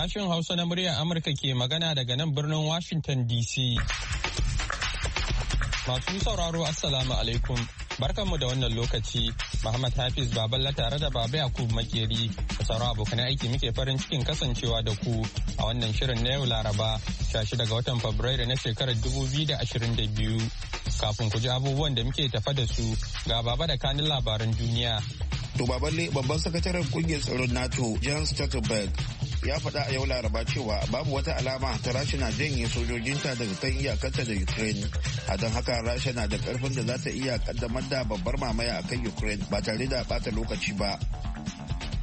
Sashen Hausa na muryar Amurka ke magana daga nan birnin Washington DC. Masu sauraro, Assalamu alaikum. Barkanmu da wannan lokaci. Muhammad Hafiz Baballa tare da Baba Yakub Makeri da sauran abokan aiki muke farin cikin kasancewa da ku a wannan shirin na yau Laraba, 16 ga watan Fabrairu na shekarar 2022. Kafin ku ji abubuwan da muke tafa da su, ga Baba da kanin labaran duniya. To Baballe, babban sakataren kungiyar tsaron NATO Jens Stoltenberg ya faɗa a yau Laraba cewa babu wata alama ta Rasha na janye sojojinta daga kan iyakarta da Ukraine. A don haka Rasha na da karfin da za ta iya kaddamar da babbar mamaya a kan Ukraine ba tare da bata lokaci ba.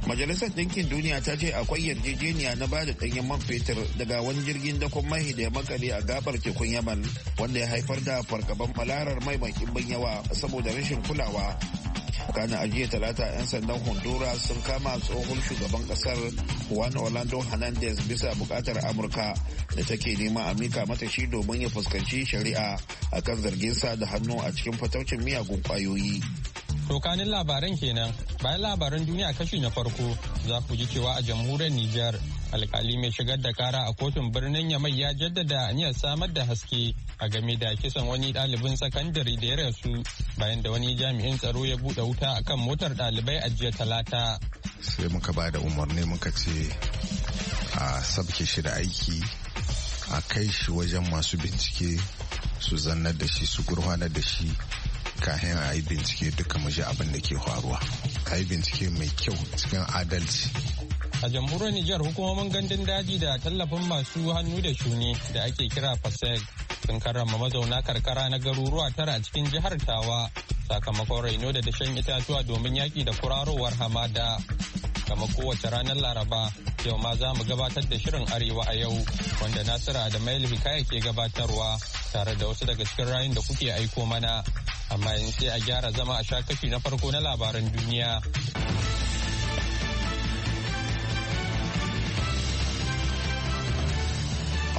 Majalisar Ɗinkin Duniya ta ce akwai yarjejeniya na ba da ɗanyen man fetur daga wani jirgin dakon mai da ya makale a gabar tekun Yamal, wanda ya haifar da fargaban malarar mai mai ɗimbin yawa saboda rashin kulawa. Kana a jiya Talata, 'yan sandan Honduras sun kama tsohon shugaban kasar Juan Orlando Hernandez bisa bukatar Amurka da take nema a mika mata shi domin ya fuskanci shari'a akan zarginsa da hannu a cikin fataucin miyagun kwayoyi. To, kanin labaran kenan. Bayan labaran duniya kashi na farko, za ku ji cewa a jamhuriyar Nijar, alkali mai shigar da kara a kotun birnin Yamai ya jaddada aniyar samar da haske a game da kisan wani ɗalibin sakandare da ya rasu bayan da wani jami'in tsaro ya buɗe wuta akan motar ɗalibai a jiya Talata. Sai muka ba da umarni, muka ce a sabke shi da aiki, a kai shi wajen masu bincike su zannar da shi, su gurfanar da shi, kahin a yi bincike duka mu ji abin da ke faruwa, a yi bincike mai kyau cikin adalci. A jamhuriyar Nijar, hukumomin gandun daji da tallafin masu hannu da shuni da ake kira FASEG sun karrama mazauna karkara na garuruwa 9 a cikin jihar Tawa sakamakon raino da dashen itatuwa domin yaƙi da kurarowar hamada. Kamar kowace ranar Laraba, yau ma za mu gabatar da shirin Arewa a Yau, wanda Nasiru da Mail Hikaya ke gabatarwa tare da wasu daga cikin ra'ayoyin da kuke aiko mana. Amma in sai a gyara zama a sha kashi na farko na labaran duniya.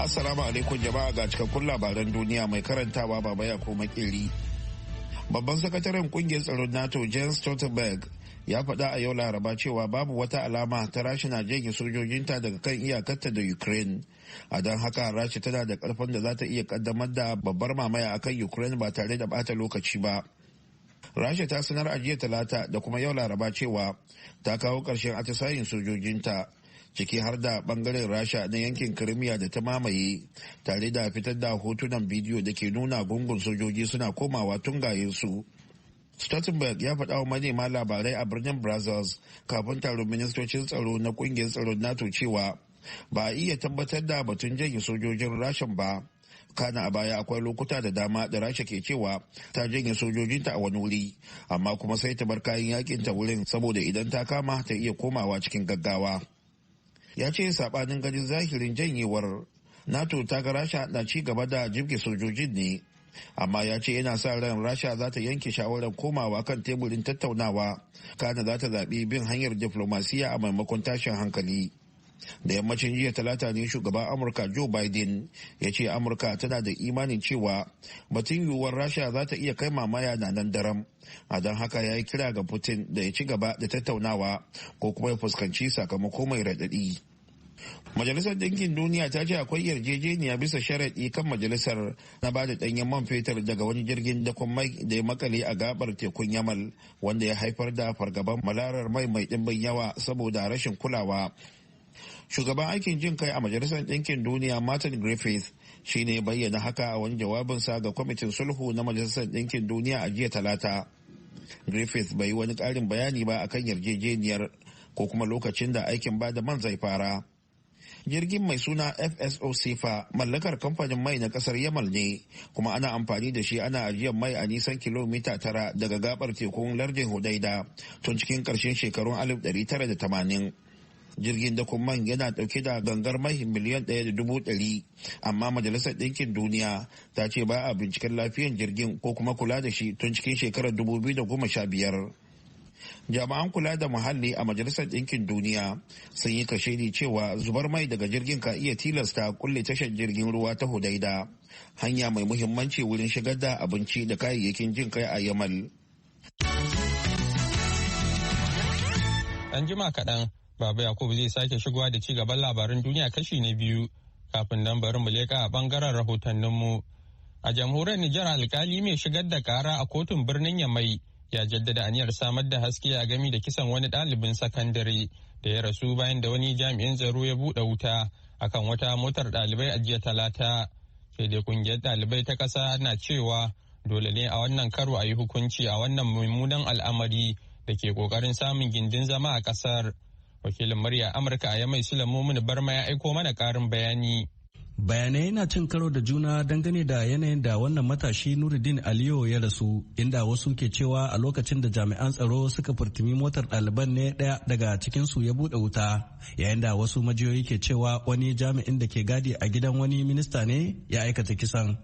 Assalamu alaikum jama'a, ga cikakkun labaran duniya, mai karantawa Baba ya ko Makeri. Babban sakataren kungiyar tsaron NATO Jens Stoltenberg ya faɗa a yau Laraba cewa babu wata alama ta Rasha na janye sojojinta daga kan iyakarta da Ukraine. A don haka Rasha tana da karfin da za ta iya kaddamar da babbar mamaya akan Ukraine ba tare da bata lokaci ba. Rasha ta sanar a jiya Talata da kuma yau Laraba cewa ta kawo ƙarshen atisayin sojojinta, ciki har da bangaren Rasha na yankin Crimea da ta mamaye, tare da fitar da hotunan bidiyo da ke nuna gungun sojoji suna komawa tungayensu. Stoltenberg ya faɗa wa manema labarai a birnin Brussels kafin taron ministocin tsaro na kungiyar tsaron NATO cewa ba a iya tabbatar da batun janye sojojin Rashan ba. Kana a baya akwai lokuta da dama da Rasha ke cewa ta janye sojojinta a wani wuri, amma kuma sai ta bar kayan yakin ta wurin saboda idan ta kama ta iya komawa cikin gaggawa. Ya ce sabanin ganin zahirin janyewar, NATO ta ga Rasha na ci gaba da jibge sojojin ne, amma ya ce yana sa ran Rasha za ta yanke shawarar komawa kan teburin tattaunawa, kana za ta zaɓi bin hanyar diflomasiya a maimakon tashin hankali. Da yammacin jiya Talata ne shugaban Amurka Joe Biden ya ce Amurka tana da imanin cewa batun yiwuwar Rasha za ta iya kai mamaya na nan daram, a don haka ya yi kira ga Putin da ya ci gaba da tattaunawa ko kuma ya fuskanci sakamako mai raɗaɗi. Majalisar Ɗinkin Duniya ta ce akwai yarjejeniya bisa sharaɗi kan majalisar na ba da ɗanyen man fetur daga wani jirgin dakon mai da ya makale a gabar tekun Yamal, wanda ya haifar da fargaban malarar mai mai ɗimbin yawa saboda rashin kulawa. Shugaban aikin jin kai a Majalisar Ɗinkin Duniya Martin Griffith shi ne bayyana haka a wani jawabinsa ga kwamitin sulhu na Majalisar Ɗinkin Duniya a jiya Talata. Griffith bai yi wani ƙarin bayani ba akan yarjejeniyar ko kuma lokacin da aikin ba da man zai fara. Jirgin mai suna FSO Sifa mallakar kamfanin mai na kasar Yamal ne, kuma ana amfani da shi ana ajiyar mai a nisan kilomita 9 daga gabar tekun lardin Hudaida tun cikin karshen shekarun 1980. Jirgin dakon man yana dauke da gangar mai 1.1 miliyan, amma Majalisar Ɗinkin Duniya ta ce ba a binciken lafiyan jirgin ko kuma kula da shi tun cikin shekarar 2015. Jami'an kula da muhalli a Majalisar Ɗinkin Duniya sun yi kashedi cewa zubar mai daga jirgin ka iya tilasta kulle tashar jirgin ruwa ta Hudaida, hanya mai muhimmanci wurin shigar da abinci da kayayyakin jin kai a Yamal. An jima kaɗan. Baba Yakubu zai sake shigowa da ci gaban labaran duniya kashi na biyu. Kafin nan, bari mu leƙa a bangaren rahotanninmu. A jamhuriyar Nijar, alkali mai shigar da kara a kotun birnin Yamai ya jaddada aniyar samar da haske a gami da kisan wani ɗalibin sakandare da ya rasu bayan da wani jami'in tsaro ya buɗe wuta akan wata motar ɗalibai a jiya Talata. Sai dai kungiyar ɗalibai ta ƙasa na cewa dole ne a wannan karo a yi hukunci a wannan mummunan al'amari da ke ƙoƙarin samun gindin zama a ƙasar. Wakilin Murya Amurka a Yamai, Sule Mumuni Barma, ya aiko mana ƙarin bayani. Bayanai na cin karo da juna dangane da yanayin da wannan matashi Nuruddin Aliyu ya rasu, inda wasu ke cewa a lokacin da jami'an tsaro suka furtumi motar ɗaliban ne ɗaya daga cikinsu ya buɗe wuta, yayin da wasu majiyoyi ke cewa wani jami'in da ke gadi a gidan wani minista ne ya aikata kisan.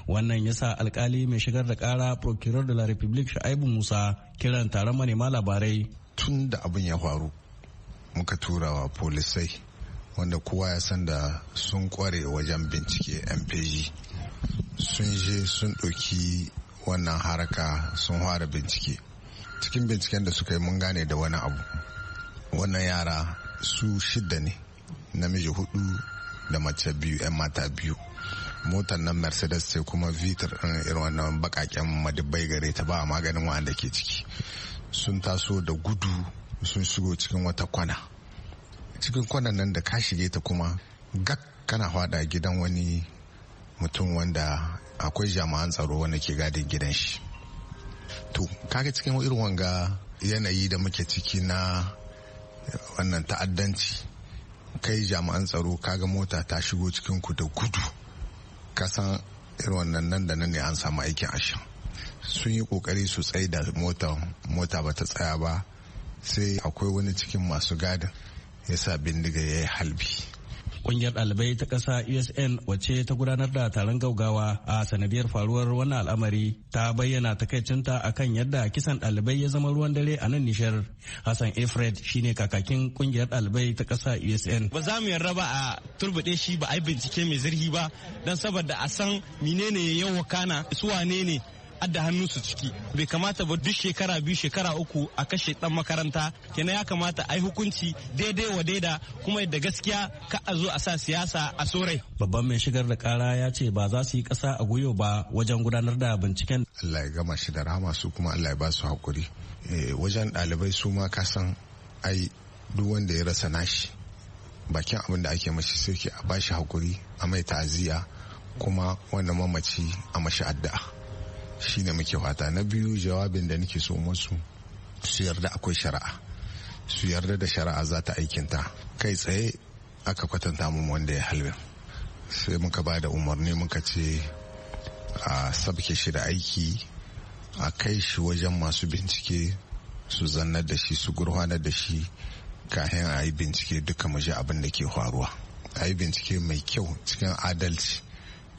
Wannan ya sa alkali mai shigar da kara, Procureur de la République Sha'ibu Musa, kiran taron manema labarai. Tun da abin ya faru muka turawa polisai, wanda kowa ya san da sun kware wajen bincike, MPJ, sun je sun ɗauki wannan haraka, sun fara bincike. Cikin binciken da suka yi, mun gane da wani abu. Wannan yara su shidda ne, namiji hudu da mace biyu, 'yan mata biyu. Motar nan Mercedes ce, kuma vitre ɗin irin wannan bakaken madubbai gare ta, ba a maganin wa'anda ke ciki. Sun taso da gudu, sun shigo cikin wata kwana. Cikin kwanan nan da ka shige ta kuma gak kana fada gidan wani mutum wanda akwai jami'an tsaro wanda ke gadin gidan shi. To, kaga cikin irin wanga yanayi da muke ciki na wannan ta'addanci, kai jami'an tsaro kaga mota ta shigo cikin ku da gudu, kasan irin wannan nan da nan ne an samu aikin ashan. Sun yi kokari su tsaye da mota, mota ba ta tsaya ba. Sai akwai wani cikin masu gadin ya sa bindiga ya yi halbi. Kungiyar ɗalibai ta ƙasa USN, wacce ta gudanar da taron gaugawa a sanadiyar faruwar wannan al'amari, ta bayyana takaicinta akan yadda kisan ɗalibai ya zama ruwan dare a nan Nijar. Hassan Efred shine kakakin kungiyar ɗalibai ta ƙasa USN. Ba za mu yarda ba a turbuɗe shi ba a yi bincike mai zurfi ba, don saboda a san menene ya wakana, su wane ne adda hannu su ciki. Bai kamata ba duk shekara 2, shekara 3 a kashe dan makaranta. Kenan ya kamata a yi hukunci daidai wa daida, kuma yadda gaskiya, ka a zo a sa siyasa a sorai. Babban mai shigar da kara ya ce ba za su yi kasa a gwiwa ba wajen gudanar da binciken. Allah ya gama shi da rahama, su kuma Allah ya ba su hakuri. Wajen ɗalibai su ma, kasan ai duk wanda ya rasa nashi, bakin abin da ake mashi sai ke a bashi hakuri, a mai ta'aziyya, kuma wannan mamaci a mashi addu'a. Shine muke fata. Na biyu, jawabin da nake so musu, su yarda akwai shari'a, su yarda da shari'a za ta aikinta. Kai tsaye aka kwatanta mu wanda ya halbin, sai muka ba da umarni, muka ce a sabke shi da aiki, a kai shi wajen masu bincike, su zannar da shi, su gurfanar da shi, kahin a yi bincike duka mu ji abin da ke faruwa. A yi bincike mai kyau cikin adalci,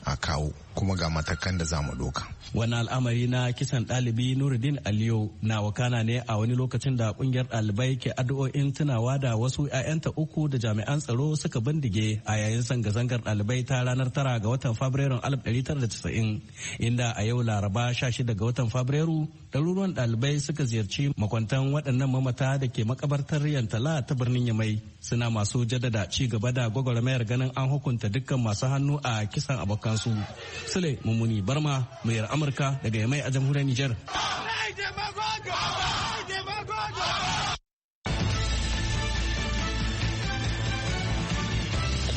a kawo kuma ga matakan da za mu ɗauka. Wani al'amari na kisan ɗalibi Nuruddin Aliyu na wakana ne a wani lokacin da ƙungiyar ɗalibai ke addu'o'in tunawa da wasu 'ya'yanta uku da jami'an tsaro suka bindige a yayin zanga-zangar ɗalibai ta ranar 9 ga watan Fabrairun 1990, inda a yau Laraba 16 ga watan Fabrairu ɗaruruwan ɗalibai suka ziyarci makwantan waɗannan mamata da ke makabartar Yantala ta birnin Yamai, suna masu jaddada ci gaba da gwagwarmayar ganin an hukunta dukkan masu hannu a kisan abokansu. Sule Mummuni Barma, muryar Amurka daga Yamai a jamhuriyar Nijar.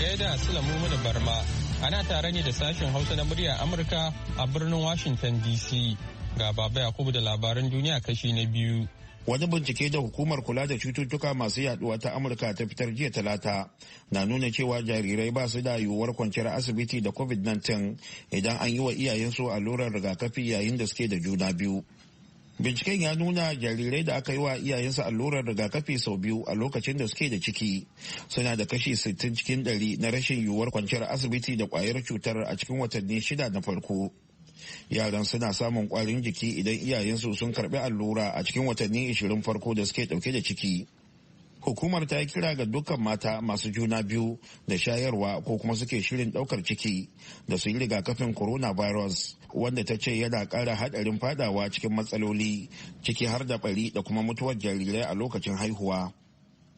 Gaida Sule Mummuni Barma, ana tare ne da sashen Hausa na murya Amurka a birnin Washington DC. Ga Baba Yakubu da labaran duniya kashi na biyu. Wani bincike da hukumar kula da cututtuka masu yaduwa ta Amurka ta fitar jiya Talata na nuna cewa jarirai ba su da yiwuwar kwanciyar asibiti da COVID-19 idan an yi wa iyayensu allurar rigakafi yayin da suke da juna biyu. Binciken ya nuna jarirai da aka yi wa iyayensu allurar rigakafi sau biyu a lokacin da suke da ciki suna da kashi 60 cikin 100 na rashin yiwuwar kwanciyar asibiti da kwayar cutar a cikin watanni 6 na farko. Yaran suna samun kwarin jiki idan iyayensu sun karbi allura a cikin watanni 20 farko da suke dauke da ciki. Hukumar ta yi kira ga dukkan mata masu juna biyu da shayarwa ko kuma suke shirin daukar ciki da su yi rigakafin coronavirus, wanda ta ce yana kara hadarin fadawa cikin matsaloli, ciki har da bari da kuma mutuwar jarirai a lokacin haihuwa.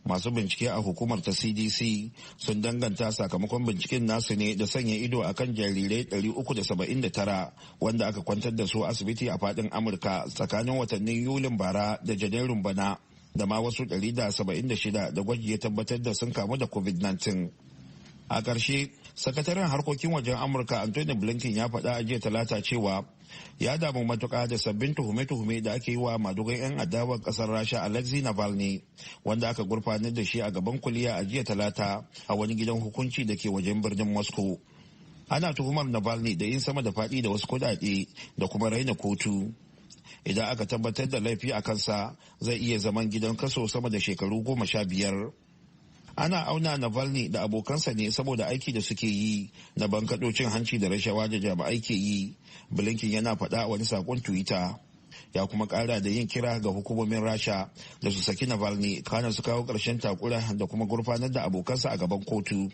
Masu bincike a hukumar ta CDC sun danganta sakamakon binciken nasu ne da sanya ido akan jarirai 379 wanda aka kwantar da su asibiti a fadin Amurka tsakanin watannin Yulin bara da Janairun bana, da ma wasu 176 da gwaji ya tabbatar da sun kamu da COVID-19. A ƙarshe, sakataren harkokin wajen Amurka Anthony Blinken ya faɗa a jiya Talata cewa ya damu matuƙa da sabbin tuhume-tuhume da ake yi wa madugan 'yan adawar ƙasar Rasha Alexei Navalny, wanda aka gurfanar da shi a gaban kuliya a jiya Talata a wani gidan hukunci da ke wajen birnin Moscow. Ana tuhumar Navalny da yin sama da faɗi da wasu kuɗaɗe da kuma raina kotu. Idan aka tabbatar da laifi a kansa, zai iya zaman gidan kaso sama da shekaru 15. Ana auna Navalny da abokansa ne saboda aiki da suke yi na bankaɗo cin hanci da rashawa da jami'ai ke yi, Blinken yana faɗa a wani sakon Twitter. Ya kuma ƙara da yin kira ga hukumomin Rasha da su saki Navalny, kana su kawo ƙarshen takura da kuma gurfanar da abokansa a gaban kotu.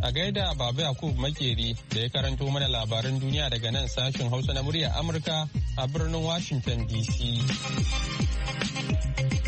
A gaida Baba Yakub Makeri da ya karanto mana labaran duniya daga nan sashen Hausa na Murya Amurka a birnin Washington DC.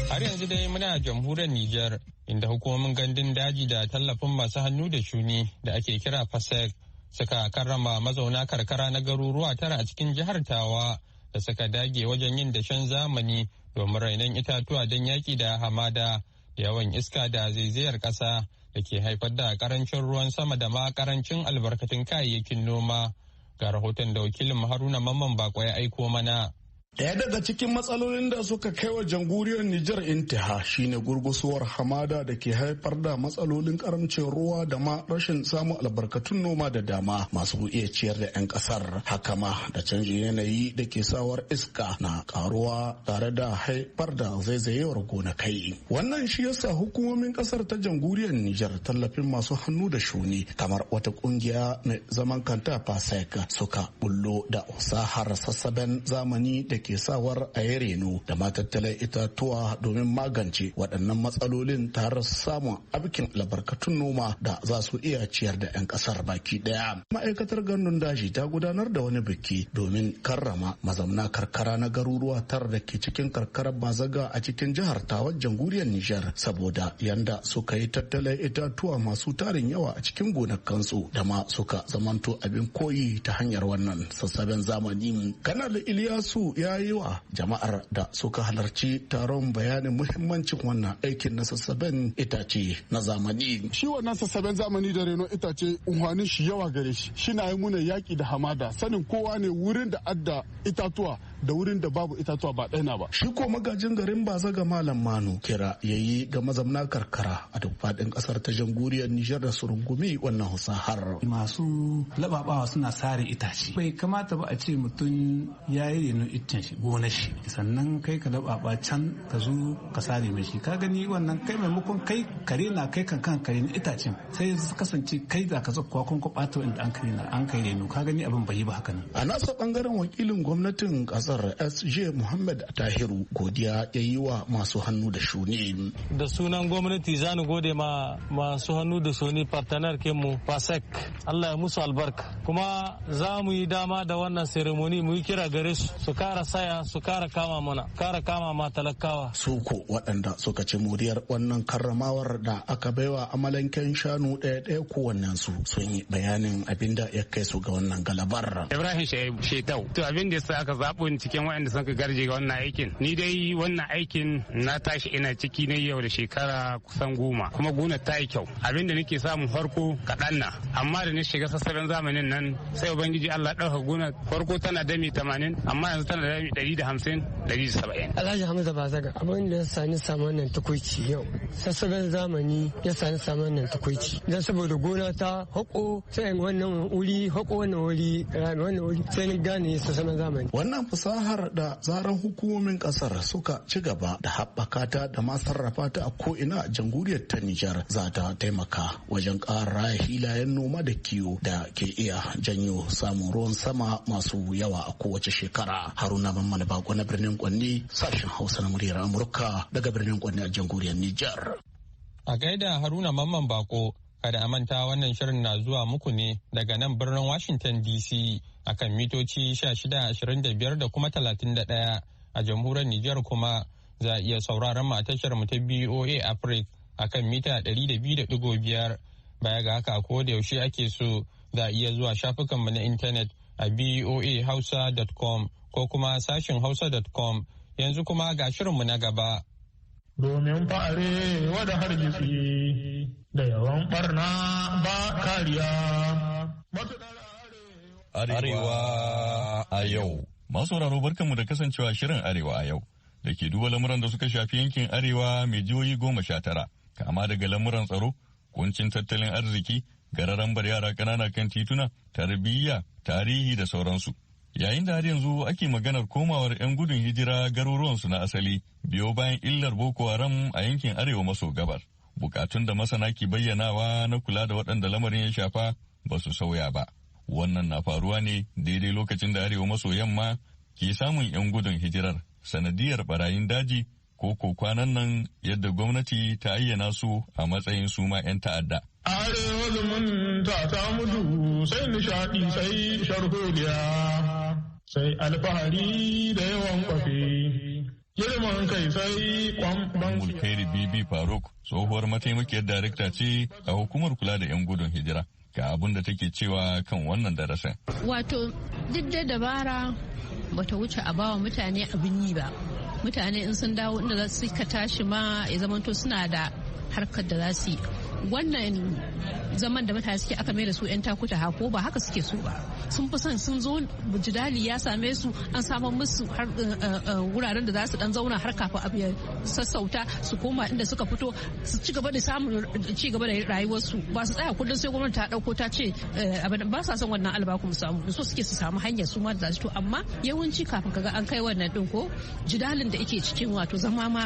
Har yanzu dai muna jamhuriyar Nijar, inda hukumomin gandun daji da tallafin masu hannu da shuni da ake kira FASEC suka karrama mazauna karkara na garuruwa tara a cikin jihar Tawa da suka dage wajen yin dashen zamani domin rainon itatuwa don yaƙi da hamada, yawan iska da zaizayar ƙasa da ke haifar da karancin ruwan sama da ma karancin albarkatun kayayyakin noma. Ga rahoton da wakilin Haruna Mamman Bako ya aiko mana. Daya daga cikin matsalolin da suka kai wa jamhuriyar Nijar intiha shine gurgusuwar hamada da ke haifar da matsalolin karamcin ruwa da ma rashin samun albarkatun noma da dama masu iya ciyar da 'yan kasar. Haka ma da canjin yanayi da ke sawar iska na karuwa tare da haifar da zaizayewar gonakai. Wannan shi yasa hukumomin kasar ta jamhuriyar Nijar, tallafin masu hannu da shuni kamar wata kungiya mai zaman kanta PASEC, suka bullo da fasahar sassaben zamani da ke sawar a yi reno da ma tattalin itatuwa domin magance waɗannan matsalolin tare samun abikin albarkatun noma da za su iya ciyar da 'yan ƙasar baki ɗaya. Ma'aikatar gandun daji ta gudanar da wani biki domin karrama mazamna karkara na garuruwa tara da ke cikin karkarar Bazaga a cikin jihar Tawa, jamhuriyar Nijar, saboda yanda suka yi tattalin itatuwa masu tarin yawa a cikin gonakansu da ma suka zamanto abin koyi ta hanyar wannan sassaben zamani. Kanal Iliyasu ya yi wa jama'ar da suka halarci taron bayanin muhimmancin wannan aikin na sassaben itace na zamani. Shi wannan sassaben zamani da reno itace, unhwanin shi yawa gare shi. Shi na yi muna yaki da hamada. Sanin kowa ne, wurin da adda itatuwa da wurin da babu itatuwa ba ɗaya ba. Shi ko magajin garin Bazaga, Malam Manu, kira yayi ga mazamna karkara a duk faɗin ƙasar ta jamhuriyar Nijar da su rungumi wannan husahar. Masu lababawa suna sare itace. Bai kamata ba a ce mutum ya yi reno iccen shi, gonar shi, sannan kai ka lababa can ka zo ka sare mai shi. Ka gani, wannan kai maimakon kai kare na kai kan kan kare na itacen, sai su kasance kai da ka zakkuwa kun ko ɓata inda an kare na an kai reno. Ka gani, abin bai yi ba haka nan. A nasa bangaren, wakilin gwamnatin kasar SJ Muhammad Tahiru godiya ya yi wa masu hannu da shuni. Da sunan gwamnati za ni gode ma masu hannu da shuni, partenaire mu PASEC. Allah ya musu albarka. Kuma za mu yi dama da wannan ceremony mu yi kira gare su su kara saya, su kara kama mana, kara kama ma talakawa. Su ko waɗanda suka ci moriyar wannan karramawar da aka baiwa amalanken shanu ɗaya ɗaya kowannensu, sun yi bayanin abin da ya kai su ga wannan galabar. Ibrahim Shetau. To, abin da yasa aka zaɓo ni cikin waɗanda sun ka garje ga wannan aikin. Ni dai wannan aikin na tashi ina ciki ne yau da shekara kusan 10, kuma gona ta yi kyau. Abin da nake samun farko kaɗan na, amma da ni shiga sassaben zamanin nan, sai Ubangiji Allah ɗauka gona, farko tana dami 80, amma yanzu tana dami 150, 170. Alhaji Hamza Bazaga, abin da ya sani samu wannan tukuici yau, sassaben zamani ya sani samu wannan tukuici. Don saboda gona ta hako, sai wannan wuri hako, wannan wuri rami, wannan wuri, sai ni gane sassaben zamani. Wannan fasahar, da zaran hukumomin kasar suka ci gaba da haɓaka ta da ma sarrafa ta a ko'ina a jamhuriyar ta Nijar, za ta taimaka wajen ƙara hilayen noma da kiwo da ke iya janyo samun ruwan sama masu yawa a kowace shekara. Haruna Mamman Bako na birnin Kwanni, sashen Hausa na Muryar Amurka daga birnin Kwanni a jamhuriyar Nijar. A gaida Haruna Mamman Bako. Kada a manta, wannan shirin na zuwa muku ne daga nan birnin Washington DC akan mitoci 1625 da kuma 31. A jamhuriyar Nijar kuma za a iya sauraron mu a tashar mu ta BOA Africa akan mita 200.5. Baya ga haka, ko da yaushe ake so za a iya zuwa shafukanmu na intanet a boahausa.com ko kuma sashin hausa.com. Yanzu kuma ga shirinmu na gaba. Domin fa'are wada hargitsi da yawan barna ba kariya. Arewa a yau. Masu sauraro, barkanmu da kasancewa shirin Arewa a yau. Da ke duba lamuran da suka shafi yankin Arewa mai jihohi 19, kama daga lamuran tsaro, kuncin tattalin arziki, gararambar yara ƙanana kan tituna, tarbiyya, tarihi da sauransu. Yayin da har yanzu ake maganar komawar 'yan gudun hijira garuruwansu na asali biyo bayan illar Boko Haram a yankin arewa maso gabar. Bukatun da masana ke bayyanawa na kula da waɗanda lamarin ya shafa ba su sauya ba. Wannan na faruwa ne daidai lokacin da arewa maso yamma ke samun 'yan gudun hijirar sanadiyar barayin daji ko ko kwanan nan yadda gwamnati ta ayyana su a matsayin su ma 'yan ta'adda. Arewa zumunta ta mutu sai nishaɗi, sai sharholiya, sai alfahari da yawan kwafe. Girman kai sai kwamban. Mulkairi Bibi Faruk tsohuwar mataimakiyar darekta ce a hukumar kula da 'yan gudun hijira. Ga abin da take cewa kan wannan darasin. Wato duk da dabara bata wuce a bawa mutane abin yi ba. Mutane in sun dawo, inda za su ka tashi ma ya zamanto suna da harkar da za su yi. Wannan zaman da mutane suke, aka mai da su 'yan takuta hako, ba haka suke so ba. Sun fi son sun zo, jidali ya same su, an samar musu har wuraren da za su dan zauna har kafin abu ya sassauta, su koma inda suka fito, su ci gaba da samun ci gaba da rayuwarsu, ba su tsaya kullum sai gwamnati ta dauko ta ce ba sa son wannan albakum samu. So suke su samu hanyar su ma da za su. Amma yawanci kafin kaga an kai wannan din, ko jidalin da yake cikin, wato zama ma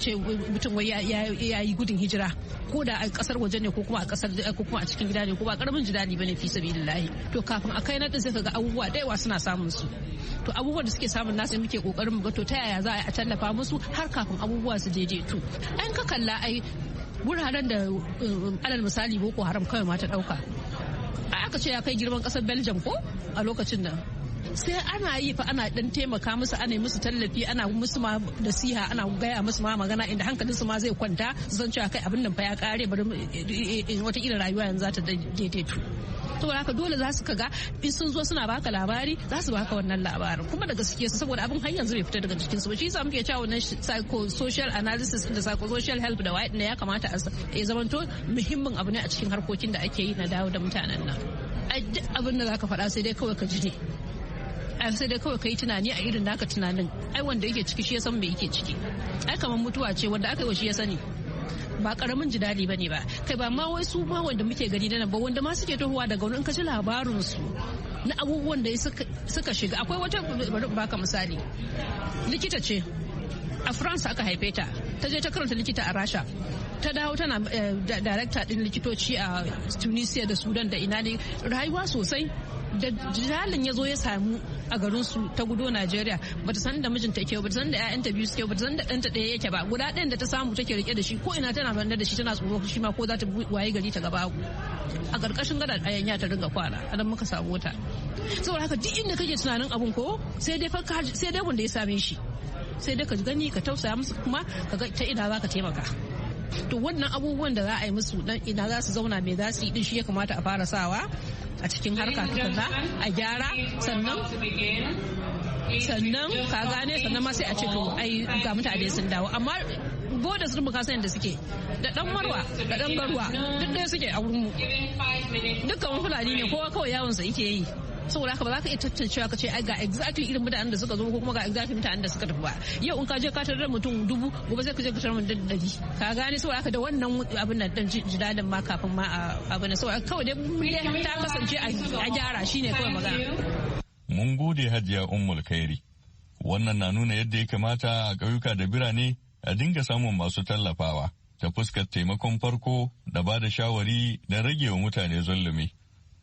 ce mutum wai ya yi gudun hijira, ko da a kasar waje ne, ko kuma a kasar, ko kuma a cikin gida ne, ko ba karamin jidali bane, fi sabilillahi. To kafin a kai na din, sai kaga abubuwa da yawa suna samun su. To abubuwan da suke samun nasu, muke kokarin mu ga to ta yaya za a tallafa musu har kafin abubuwa su daidaitu. An ka kalla ai wuraren da alal misali Boko Haram kawai ma ta dauka, aka ce ya kai girman kasar Belgium ko a lokacin nan. Sai ana yi fa, ana dan taimaka musu, ana musu tallafi, ana musu ma nasiha, ana gaya musu ma magana inda hankalin su ma zai kwanta, su san cewa kai, abin nan fa ya kare, bari wata irin rayuwa yanzu za ta daidaitu. Saboda haka dole za su kaga in sun zo suna baka labari, za su baka wannan labarin kuma da gaske su, saboda abin har yanzu bai fita daga jikin su ba. Shi yasa muke cewa wannan psychosocial analysis da psychosocial help da white ne ya kamata a ya zamanto muhimmin abu ne a cikin harkokin da ake yi na dawo da mutanen nan. Ai duk abin da zaka faɗa, sai dai kawai ka ji ne, sai dai kawai ka yi tunani a irin naka tunanin. Ai wanda yake ciki shi ya san me yake ciki. Ai kamar mutuwa ce, wanda aka yi wa shi ya sani. Ba karamin jidali bane ba. Kai, ba ma wai su ma wanda muke gani nan ba, wanda ma suke tohuwa daga wani, in ka ji labarin su na abubuwan da suka shiga. Akwai wata, bari baka misali, likita ce, a France aka haife ta, ta je ta karanta likita a Rasha, ta dawo tana director din likitoci a Tunisia da Sudan da ina ne, rayuwa sosai. Da jidalin ya zo ya samu a garin su, ta gudo Najeriya. Bata san da mijinta yake, bata san da ƴaƴanta biyu suke, bata san da ɗanta ɗaya yake ba. Guda ɗayan da ta samu take rike da shi, ko ina tana banda da shi, tana tsoro shi ma ko za ta waye gari ta gaba. A ƙarƙashin gada ɗayan ya ta ringa kwana, anan muka samu ta. Saboda haka duk inda kake tunanin abun ko, sai dai sai dai wanda ya same shi, sai dai ka gani ka tausaya musu, kuma ka ga ta ina za ka taimaka. To wannan abubuwan da za a yi musu dan ina za su zauna, me za su yi din, shi ya kamata a fara sawa a cikin harka tukunna, a gyara. Sannan ka gane, sannan ma sai a ce to ai ga mutane sun dawo. Amma boda sun buka san da suke da dan Marwa da dan Garwa, duk ɗaya suke a wurin mu, dukkan Fulani ne, kowa kawai yawon sa yake yi. Saboda haka ba za ka iya tantancewa ka ce ai ga exactly irin mutanen da suka zo, ko kuma ga exactly mutanen da suka tafi ba. Yau in ka je ka tarar mutum 1000, gobe sai ka je ka tarar mutum 100, ka gane? Saboda haka da wannan abin nan dan jidalin ma kafin ma abin nan, saboda kawai dai ta kasance a gyara, shine kawai magana. Mun gode, Hajiya Ummul Khairi. Wannan na nuna yadda ya kamata a ƙauyuka da birane a dinga samun masu tallafawa ta fuskar taimakon farko da ba da shawari da rage wa mutane zulumi.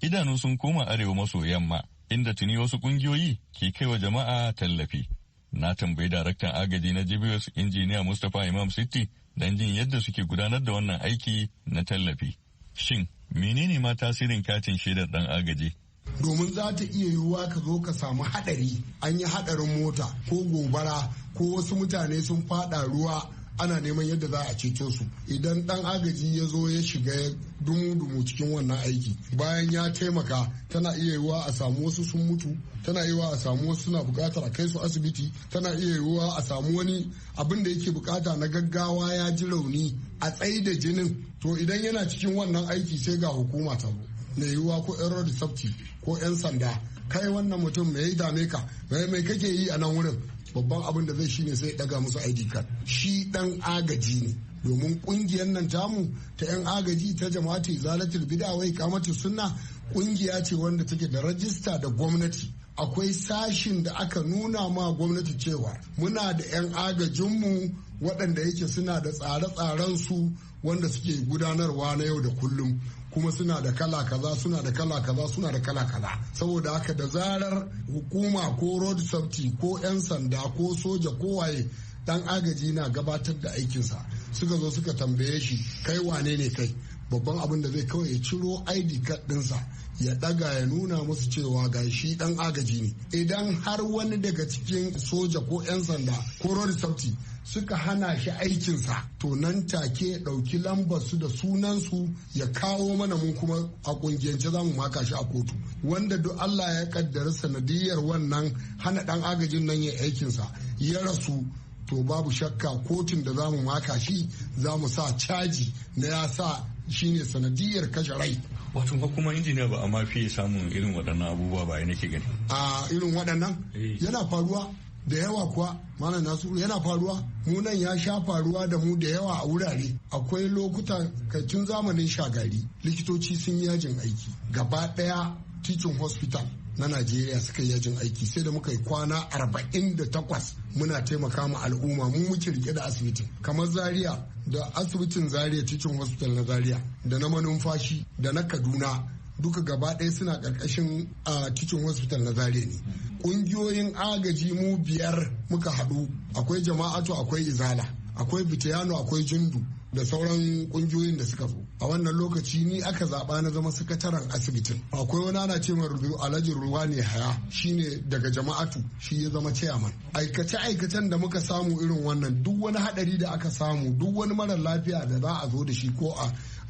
Idanu sun koma arewa maso yamma, inda tuni wasu kungiyoyi ke kai wa jama'a tallafi. Na tambayi daraktan agaji na JBS, Injiniya Mustapha Imam City, don jin yadda suke gudanar da wannan aiki na tallafi. Shin menene ma tasirin katin shaidar ɗan agaji? Domin za ta iya yiwuwa ka zo ka samu hadari, an yi hadarin mota ko gobara ko wasu mutane sun fada ruwa, ana neman yadda za a ceto su. Idan dan agaji ya zo ya shiga dumu-dumu cikin wannan aiki, bayan ya taimaka, tana iya yiwuwa a samu wasu sun mutu, tana iya yiwuwa a samu wasu suna bukatar a kai su asibiti, tana iya yiwuwa a samu wani abin da yake bukata na gaggawa, ya ji rauni, a tsayi da jinin. To idan yana cikin wannan aiki sai ga hukuma ta zo, mai yiwuwa ko 'yan road safety ko 'yan sanda, "Kai, wannan mutum, mai ya dame ka? Mai kake yi a nan wurin?" Babban abin da zai shine sai daga musu ID card, shi dan agaji ne. Domin kungiyar nan tamu ta 'yan agaji ta Jama'atu Izalatul Bid'a wa Iqamatus Sunna kungiya ce wanda take da rajista da gwamnati. Akwai sashin da aka nuna ma gwamnati cewa muna da 'yan agajinmu waɗanda yake suna da tsare-tsaren su wanda suke gudanarwa na yau da kullum, kuma suna da kala kaza, suna da kala kaza, suna da kala kaza. Saboda haka da zarar hukuma ko road safety ko 'yan sanda ko soja ko waye, dan agaji na gabatar da aikinsa, suka zo suka tambaye shi, "Kai wane ne kai?" Babban abin da zai kawai ya ciro ID card ɗinsa, ya ɗaga, ya nuna musu cewa ga shi dan agaji ne. Idan har wani daga cikin soja ko 'yan sanda ko road safety suka hana shi aikinsa, to nan take ɗauki lambar su da sunansu ya kawo mana, mu kuma a kungiyance za mu maka shi a kotu. Wanda duk Allah ya kaddara sanadiyar wannan hana dan agajin nan ya aikinsa ya rasu, to babu shakka kotun da za mu maka shi, za mu sa caji na ya sa shine sanadiyar kashe rai. Wato kuma injiniya, ba a ma fiye samun irin waɗannan abubuwa ba, nake gani. A irin waɗannan yana faruwa da yawa kuwa, Malam Nasiru, yana faruwa. Mu nan ya sha faruwa da mu da yawa a wurare. Akwai lokuta tun zamanin Shagari likitoci sun yi yajin aiki gaba ɗaya. Teaching hospital na Najeriya suka yi yajin aiki, sai da muka yi kwana 48 muna taimaka ma al'umma. Mu muke rike da asibitin, kamar Zaria, da asibitin Zaria, teaching hospital na Zaria, da na Manumfashi, da na Kaduna, duka gaba ɗaya suna ƙarƙashin a teaching hospital na Zaria ne. Ƙungiyoyin agaji mu biyar muka haɗu: akwai Jama'atu, akwai Izala, akwai Bitiyano, akwai Jundu, da sauran kungiyoyin da suka zo. A wannan lokaci ni aka zaba na zama sakataren asibitin. Akwai wani ana ce Alhaji Ruwani Haya, shine daga Jama'atu, shi ya zama chairman. Aikace aikacen da muka samu irin wannan, duk wani hadari da aka samu, duk wani mara lafiya da za a zo da shi ko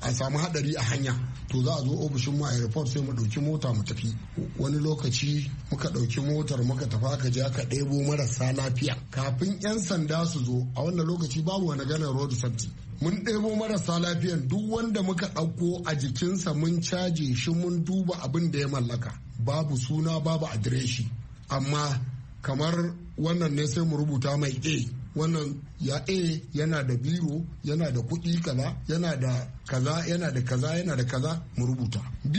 a samu hadari a hanya, to za a zo ofishin mu a report, sai mu dauki mota mu tafi. Wani lokaci muka dauki motar muka tafi, aka je aka ɗebo marasa lafiya kafin 'yan sanda su zo. A wannan lokaci babu wani ganin road safety. Mun ɗebo marasa lafiyan, duk wanda muka ɗauko a jikinsa mun caje shi, mun duba abin da ya mallaka, babu suna, babu adireshi, amma kamar wannan ne sai mu rubuta mai A, wannan ya A yana da biro, yana da kuɗi kaza, yana da kaza, yana da kaza, yana da kaza, mu rubuta. B,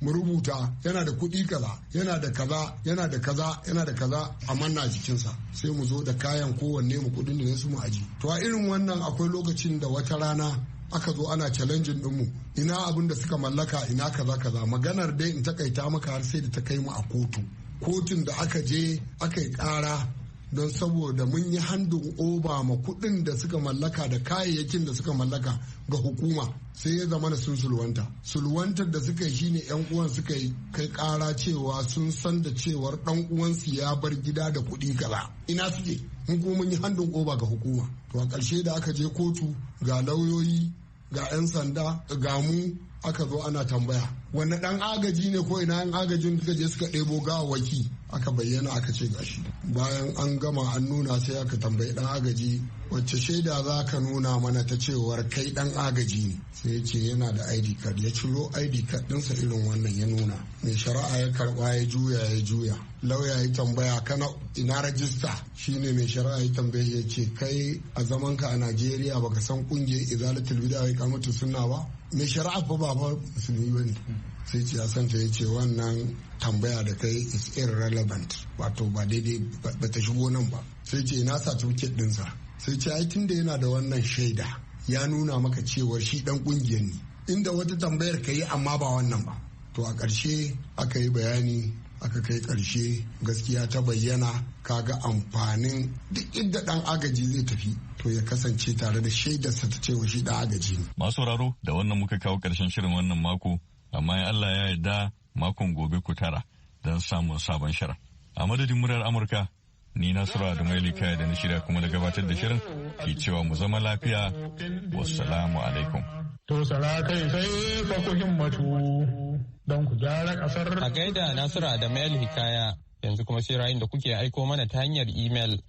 mu rubuta yana da kuɗi kaza, yana da kaza, yana da kaza, yana da kaza, a manna jikinsa. Sai mu zo da kayan kowanne mu kuɗin da su mu aji. To a irin wannan akwai lokacin da wata rana aka zo ana challenging dinmu, ina abin da suka mallaka, ina kaza kaza. Maganar dai in takaita maka, har sai da ta kai mu a kotu. Kotun da aka je aka yi kara don saboda mun yi handing over ma kuɗin da suka mallaka da kayayyakin da suka mallaka ga hukuma, sai ya zama sun sulwanta. Sulwantar da suka yi shine yan uwan suka yi kai kara cewa sun san da cewar dan uwansu ya bar gida da kuɗi kaza, ina suke? Mun kuma mun yi handing over ga hukuma. To a ƙarshe da aka je kotu, ga lauyoyi, ga 'yan sanda, ga mu, aka zo ana tambaya wanne dan agaji ne ko ina yan agajin suka je suka ɗebo gawawwaki. Aka bayyana, aka ce gashi. Bayan an gama an nuna, sai aka tambayi dan agaji, "Wacce shaida za ka nuna mana ta cewar kai dan agaji ne?" Sai ya ce yana da ID card. Ya ciro ID card ɗinsa irin wannan ya nuna. Mai shari'a ya karba, ya juya, ya juya. Lauya ya tambaya, "Kana ina rajista?" Shine mai shari'a ya tambaye, ya ce, "Kai, a zamanka a Najeriya baka san kungiyar Izalatul Bid'a wa Iqamatus Sunna ba?" Mai shari'a fa ba fa musulmi bane. Sai ce ya santa. Ya ce, "Wannan tambaya da kai is irrelevant," wato ba daidai ba ta shigo nan ba. Sai ce, "Ina certificate dinsa?" Sai ce, "Ai tunda yana da wannan shaida, ya nuna maka cewar shi dan kungiyar ne. Inda wata tambayar ka yi, amma ba wannan ba." To a ƙarshe aka yi bayani. Aka kai ƙarshe gaskiya ta bayyana. Kaga amfanin duk inda ɗan agaji zai tafi, to ya kasance tare da shaidarsa ta cewa shi ɗan agaji ne. Masu sauraro, da wannan muka kawo ƙarshen shirin wannan mako, amma in Allah ya yarda makon gobe ku tara don samun sabon shirin. A madadin Muryar Amurka, ni Nasiru Adamu Kaya da na shirya kuma da gabatar da shirin ke cewa mu zama lafiya. Wassalamu alaikum. To sara kai sai fa ku himmatu don ku gyara ƙasar. A gaida Nasiru Adamu El Hikaya, yanzu kuma sai ra'ayin da kuke aiko mana ta hanyar imel.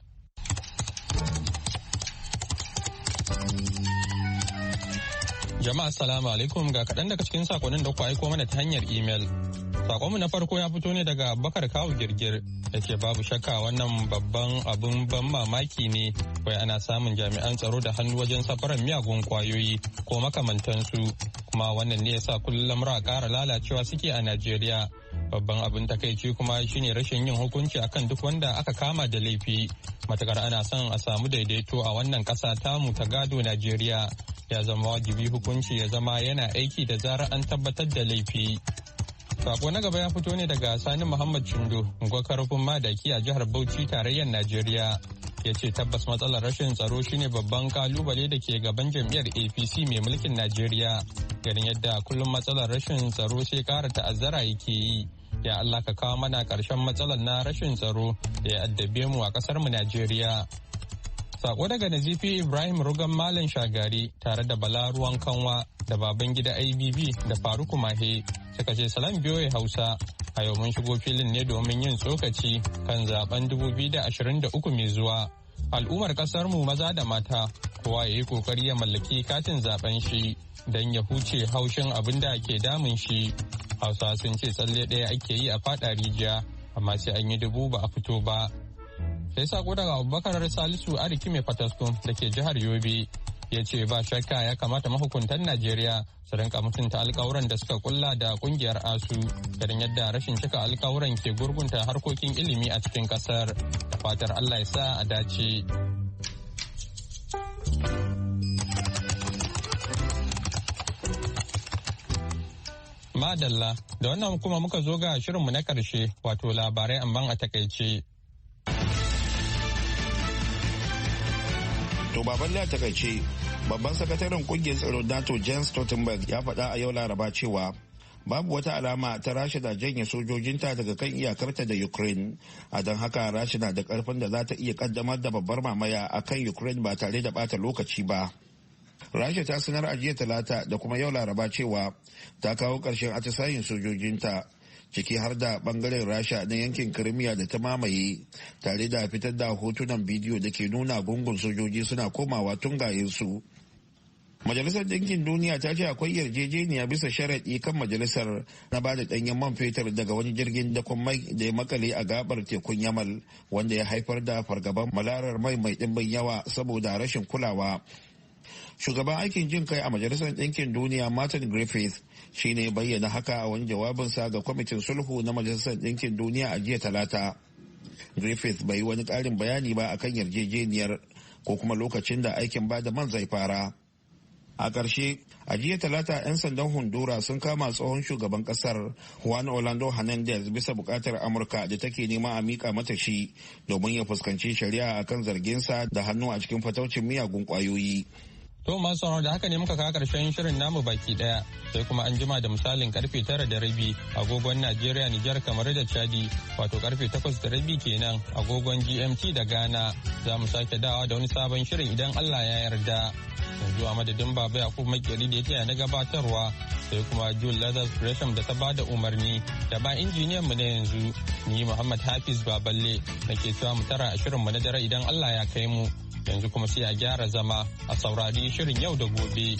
Jama'a, assalamu alaikum, ga kaɗan daga cikin sakonnin da ku aiko mana ta hanyar imel. Sakonmu na farko ya fito ne daga Bakar Kawu Girgir, da ce babu shakka wannan babban abin ban mamaki ne, wai ana samun jami'an tsaro da hannu wajen safarar miyagun ƙwayoyi ko makamantansu, kuma wannan ne yasa kullum lamura ƙara lalacewa suke a Najeriya. Babban abin takaici kuma shine rashin yin hukunci akan duk wanda aka kama da laifi. Matukar ana son a samu daidaito a wannan ƙasa tamu ta gado Najeriya, ya zama wajibi hukunci ya zama yana aiki da zarar an tabbatar da laifi. Sako na gaba ya fito ne daga Sani Muhammad Chindo, Karfin Madaki a jihar Bauchi, tarayyar Najeriya. Ya ce tabbas matsalar rashin tsaro shine babban ƙalubale da ke gaban jam'iyyar APC mai mulkin Najeriya. Ganin yadda kullum matsalar rashin tsaro sai kara ta'azzara yake yi. Ya Allah, ka kawo mana ƙarshen matsalar na rashin tsaro da ya addabe mu a ƙasar mu Najeriya. Sako daga Nazifi Ibrahim Rugan Malam Shagari tare da Bala Ruwan Kanwa da baban gida IBB da Faruku Mahe suka ce, "Salam biyoyi Hausa, a yau mun shigo filin ne domin yin tsokaci kan zaɓen 2023 mai zuwa. Al'ummar ƙasar mu maza da mata, kowa ya yi ƙoƙari ya mallaki katin zaɓen shi don ya huce haushin abin da ke damun shi. Hausa sun ce tsalle ɗaya ake yi a fada rijiya, amma sai an yi dubu ba a fito ba." Sai sako daga Abubakar Salisu Ariki mai Fataskun da ke jihar Yobe, ya ce ba shakka ya kamata mahukuntan Najeriya su rinka mutunta alkawuran da suka kulla da ƙungiyar ASUU, ganin yadda rashin cika alkawuran ke gurgunta harkokin ilimi a cikin ƙasar. Da fatar Allah ya sa a dace. Madalla, da wannan kuma muka zo ga shirinmu na ƙarshe, wato labarai amma a taƙaice. To baban, a taƙaice, babban sakataren ƙungiyar tsaro NATO Jens Stoltenberg ya faɗa a yau Laraba cewa babu wata alama ta Rasha da janye sojojinta daga kan iyakarta da Ukraine. A don haka Rasha na da ƙarfin da za ta iya kaddamar da babbar mamaya a kan Ukraine ba tare da bata lokaci ba. Rasha ta sanar a jiya Talata da kuma yau Laraba cewa ta kawo ƙarshen atisayin sojojinta, ciki har da ɓangaren Rasha na yankin Crimea da ta mamaye, tare da fitar da hotunan bidiyo da ke nuna gungun sojoji suna komawa tungayensu. Majalisar Ɗinkin Duniya ta ce akwai yarjejeniya bisa sharaɗi kan majalisar na ba da ɗanyen man fetur daga wani jirgin dakon mai da ya makale a gabar tekun Yamal, wanda ya haifar da fargaban malarar mai mai ɗimbin yawa saboda rashin kulawa. Shugaban aikin jin kai a Majalisar Ɗinkin Duniya Martin Griffith shi ne bayyana haka a wani jawabinsa ga kwamitin sulhu na Majalisar Ɗinkin Duniya a jiya Talata. Griffith bai yi wani ƙarin bayani ba akan yarjejeniyar ko kuma lokacin da aikin ba da man zai fara. A ƙarshe, a jiya Talata 'yan sandan Honduras sun kama tsohon shugaban ƙasar Juan Orlando Hernandez bisa buƙatar Amurka da take nema a miƙa mata shi domin ya fuskanci shari'a akan zarginsa da hannu a cikin fataucin miyagun ƙwayoyi. To masu sauraro, da haka ne muka kawo ƙarshen shirin namu baki ɗaya, sai kuma an jima da misalin ƙarfe 9:30 agogon Najeriya, Nijar, kamar da Chadi, wato ƙarfe 8:30 kenan agogon GMT da Ghana, za mu sake dawa da wani sabon shirin idan Allah ya yarda. Yanzu a madadin Baba Yakubu Makeri da ya taya na gabatarwa, sai kuma Jule Lazarus Gresham da ta ba da umarni, da ba injiniyan mu na yanzu, ni Muhammad Hafiz Baballe nake cewa mu tara a shirin mu na dare idan Allah ya kai mu. Yanzu kuma sai a gyara zama a saurari shirin yau da gobe.